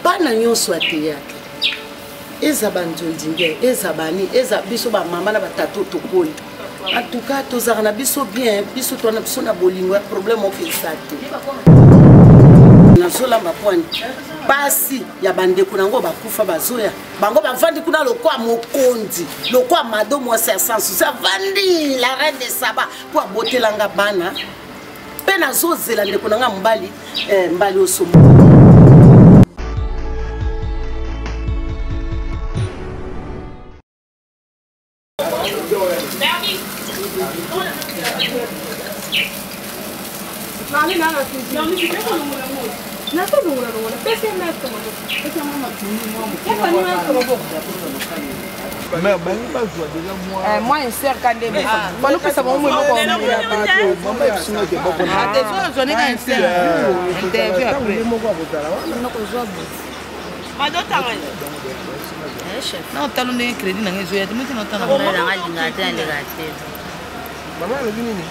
Bana nyonso ya théâtre, eza banzondinge, eza bani, eza biso bamama na batata oyo tokoli, en tout cas tozalaka na biso bien, biso towana biso na bolingo ya problème moko eza te. Nazolamba pwani basi ya bandeko na yango bakufa, bazoya, bango bavandi kuna lokwa mokonzi, lokwa Mado, mwasi ya sans souci, avandi la reine de Saba mpo abotelanga bana. Mpe nazozela ndeko na nga mobali, mbali osombo. Mais bangi bazwa déjà mwa mwa insert ka nde balopesa bango mwa eloko. Mama ebisingaki boko. Ozwa neka insert interview après. Moko akozala wana. Na otala ndenge crédit nanga ezoya te, moki na otala. Mama alobi nini?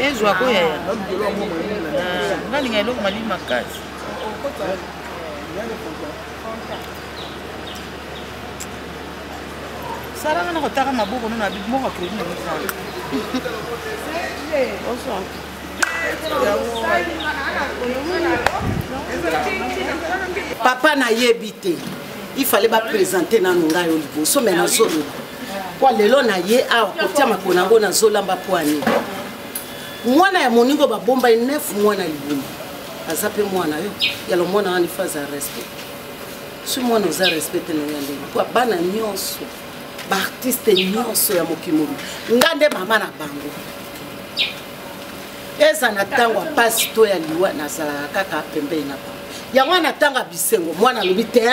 Ezwa koyaya nga linga eloko malili makasi. Salanga na kotaka maboko no na moko ya crédit nanga ezala. Bonsoir. Papa nayebi te, il fallait baprésente nanu ngai oyo liboso, me nazoloba kwa lelo na ye awa kotia makolo yango. Nazolamba po ani mwana ya moningo babomba ye 9 mwana libumu, aza mpe mwana yo yalo mwana wana ifo aza respect. So mwana oza respect te na yo ya ndenge po bana nyonso, baartiste nyonso ya mokili mobimba, nga nde mama na bango. Eza na ntango ya mpasi to ya liwa, nazalaka kaka pembeni na bango. Yango wana ntango ya bisengo, mwana alobi te,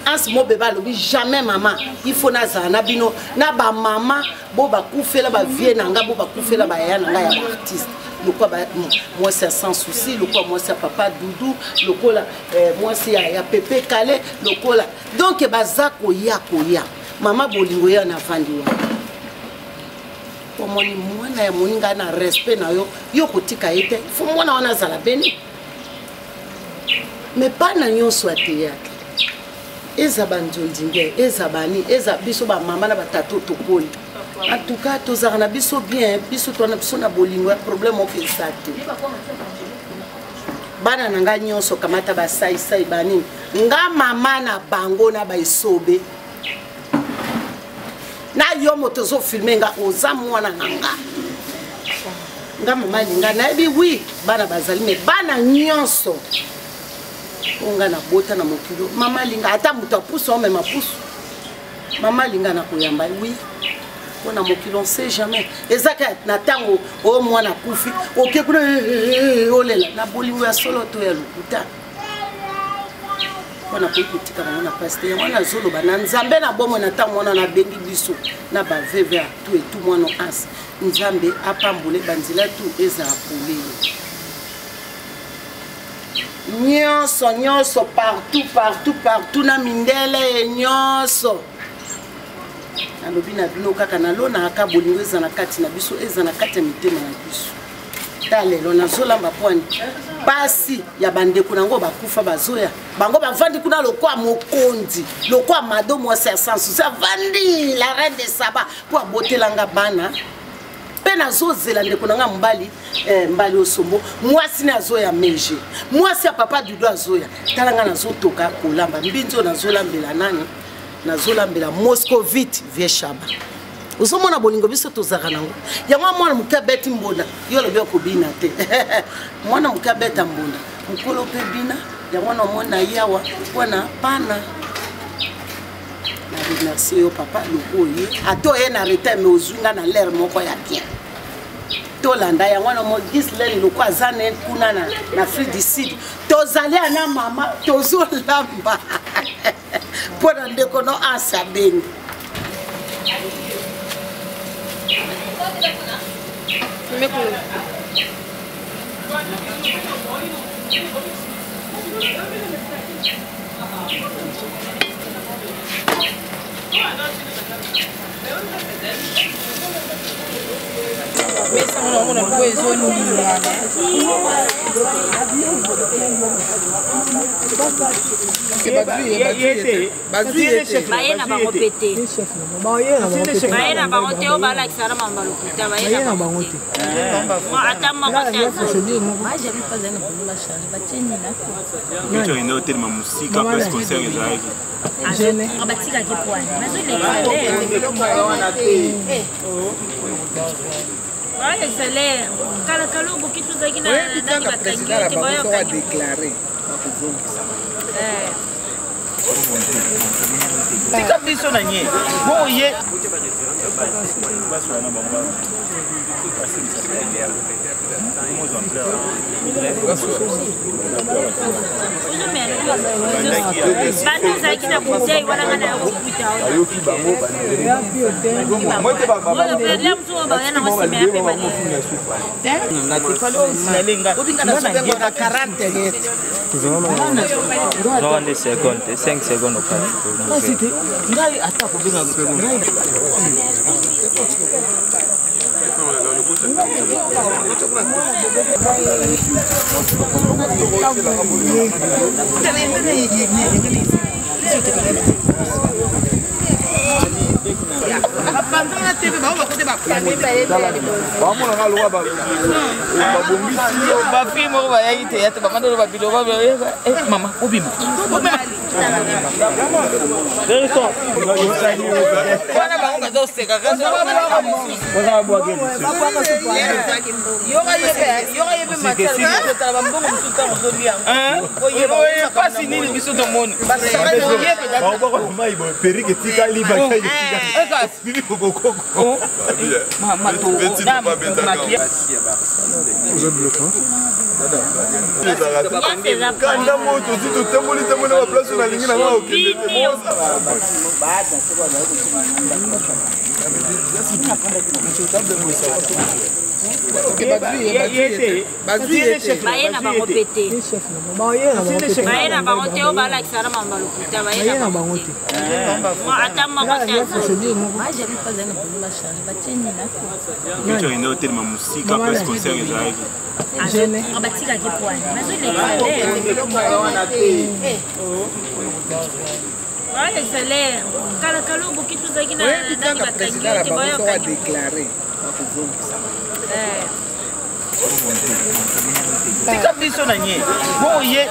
Anse Mobeba alobi jamais, mama, il faut nazala na bino na bamama bo bakufela bavie na nga, bo bakufela bayaya na ngai ya baartiste, lokola mwasi ya Sans Souci, lokola mwasi ya papa Dudu, lokola mwasi ya Pepe Kale, lokola donc baza koya koya. Mama bolingo ya navandi wana, omoni mwana ya moninga na respect na yo, yo kotika ye te, fo mwana wana azala beni. Me bana nyonso ya théâtre, eza banzondinge, eza bani, eza biso bamama na batata oyo tokoli, en tout cas tozalaka na biso bien, biso towana biso na bolingo ya problème moko eza te. Bana na ngai nyonso, kamata basaisai banini, nga mama na bango na baesobe na yo moto ozofilme nga, oza mwana na nga. Nga mama alinga nayebi wi bana bazali, me bana nyonso oyo nga nabota na mokili, mama alinga, ata moto apusu omema pusu, mama alinga na koyamba wi mpo na mokili, on sait jamais. Eza kaka na ntango oyo mwana akufi, oke kuna olela na bolingo ya solo to ya lokuta. Mpo nakoki kotika bango na pasi te. Yango nazoloba na Nzambe na bomoi na ntango wana nabengi biso na baveve ya tu etu mwana as Nzambe apambole banzela tu ezala polele nyonso nyonso, partout partout partout, na mindele nyonso. Nalobi na bino kaka nalonaka bolingo eza na kati na biso, eza na kati ya mitema na biso. Ta lelo nazolamba pwani basi ya bandeko na yango bakufa, bazoya, bango bavandi kuna lokwa mokonzi, lokwa Mado, mwasi ya Sans Souci, avandi la reine de Saba mpo abotelanga bana. Mpe nazozela ndeko na nga mobali, mbali osombo, mwasi ne azoya, mege mwasi ya papa Dudu azoya. Tala nga nazotoka kolamba mbinzi oyo, nazolambela nani? Nazolambela Moscovite, vie Shaba. Ozomona bolingo biso tozalaka nango. Yango mwana moke abeti mbonda, yo olobi okobina te. Mwana moke abeta mbonda, mokolo mpe bina. Yango wana omona ye awa mpona bana. Na remercie yo papa loko oye, ata oye na retard, me ozwi nga na l'air moko ya bien. Tolanda yango wana mo Gislene loko aza ne kuna na Afrique du Sud. Tozali ana mama, tozolamba mpo na ndeko no Anse abengi. Mesa ngo namona lokola ezoningana. Baye na bango mpe te, baye na bango te, oyo balakisa na mamba lokuta, baye na bango te, ata moko te. Okende otelema mosika place concert ezalaki. Batikaki pwani bazolekisa lere kalakala oboki tozalaki na nani bakangi yo te, bayokangi. Tika biso na nye bongo ye. Bato ozalaki na bouteille wana, nga na ya kokuta. Bayoki bango. Oyo baya nango nsima ya mpe. Obinga na 40. Nde seconde, 5 seconde okati. Te ngai ata kobenga ngai. Bapanzana te mpe bango bakote. Bamonaka lokola babongisi. Bafille moko bayaki théâtre, bamandolo babiloko, mama obima wana, bango bazoseka. Yoka ye mpe matala bambongo mosusu ntango ozolia yango, pasi nini biso tomoni. Perike etikali. Bokoko. Kanda moto ti totamboli tamboli na baplace oyo nalingi nanga okende te. Baye na bango mpe te, baye na bango te, oyo balakisa na mamba lokuta, baye na bango te, ata moko te. Okende otelema mosika place concert ezalaki. Batikaki pwani bazolekisa lere kalakala oboki tozalaki na nani bakangi yo te, bayokangi. Tika biso na nye bongo ye.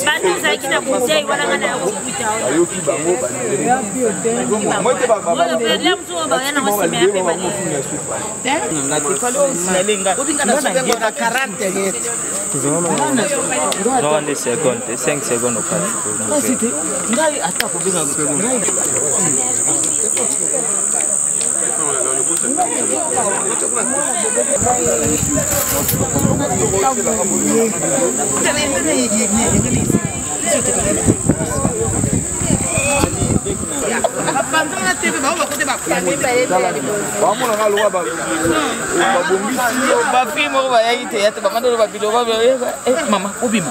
Bato ozalaki na bouteille wana, nga na ya kokuta. Bayoki bango. Oyo baya nango nsima ya mpe. Obinga na 40. Nde seconde, 5 seconde okati. Te ngai ata kobenga ngai. Bapanzana te mpe bango bakote. Bamonaka lokola babongisi. Bafille moko bayaki théâtre, bamandolo babiloko, mama obima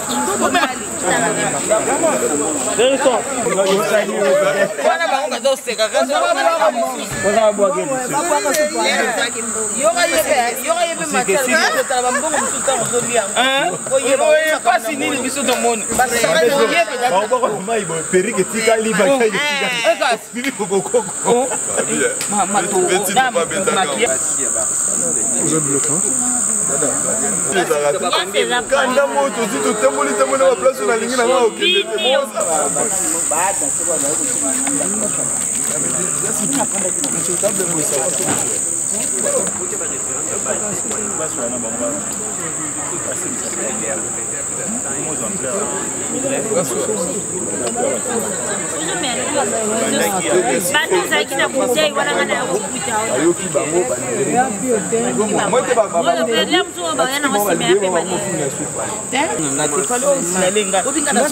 wana, bango bazoseka. Yoka ye mpe matala bambongo mosusu ntango ozolia yango, pasi nini biso tomoni. Perike etikali. Bokoko. Kanda moto ti totamboli tamboli na baplace oyo nalingi nanga okende te. Bato ozalaki na bouteille wana, nga na ya kokuta. Bayoki bango. Oyo baya nango nsima ya mpe. Obinga na 40.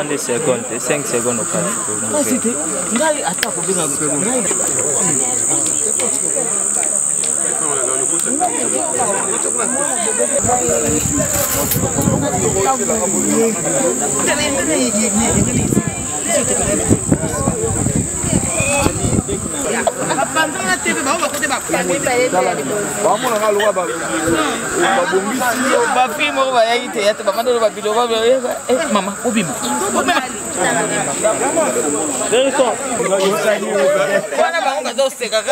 Nde seconde, 5 seconde okati. Te ngai ata kobenga ngai. Bamonaka lokola babongisi yo. Bafille moko bayaki théâtre, bamandolo babiloko, mama obima wana, bango bazoseka.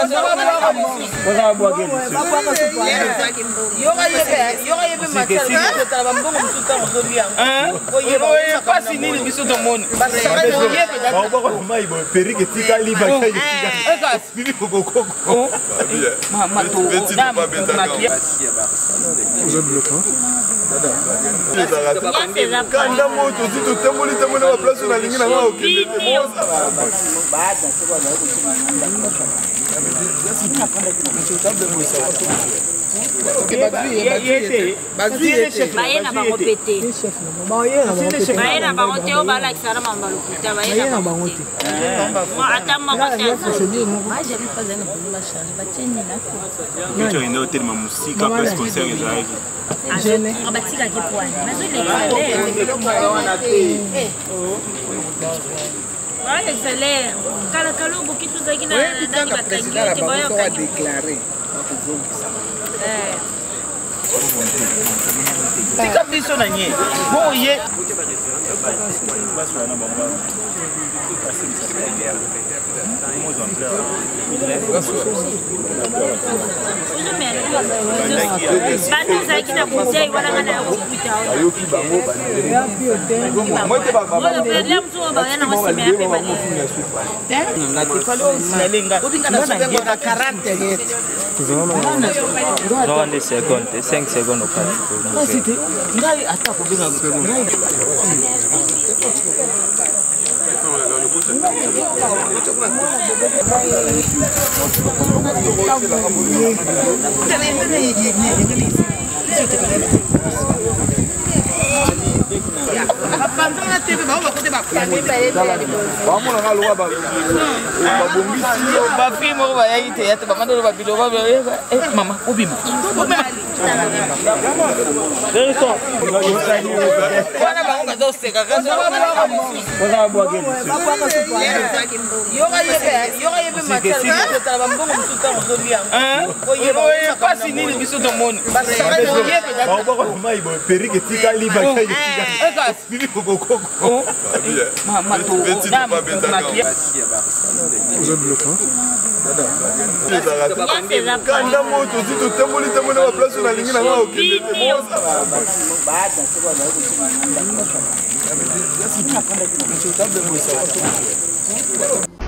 Yoka ye mpe bambongo mosusu ntango ozolia yango, mpasi nini biso tomoni. Perruque etikali. Bakokoko. Kanda moko tozwi, totamboli tamboli na baplace oyo nalingi na nga okende te. Baye na bango mpe te, baye na bango te. Oyo balakisa na mamba lokuta, baye na bango te, ata moko te. Okende otelema mosika, place concert ezalaki. Batikaki poani, bazolekisa lere kalakala oboki, tozalaki na nani, bakangi yo te, bayokangi. Tika biso na nye bongo ye. Bato ozalaki na bouteille wana, nga na ya kokuta. Bayoki bango. Oyo pele mosusu baya nango nsima ya mpe. Obinga caractère yetu. Zwa nde seconde te, 5 seconde okati. Ngai ata kobenga ngai. Bamonaka lokola babongisi yo. Bafille moko bayaki théâtre, bamandolo babiloko, mama obima wana, bango bazoseka. Yoka ye mpe matiatala bambongo mosusu ntango ozolia yango, mpasi nini biso tomoni. Perruque etikali. Bakokoko. Kanda moko tozwi, totamboli tamboli na baplace oyo nalingi na nga okende te.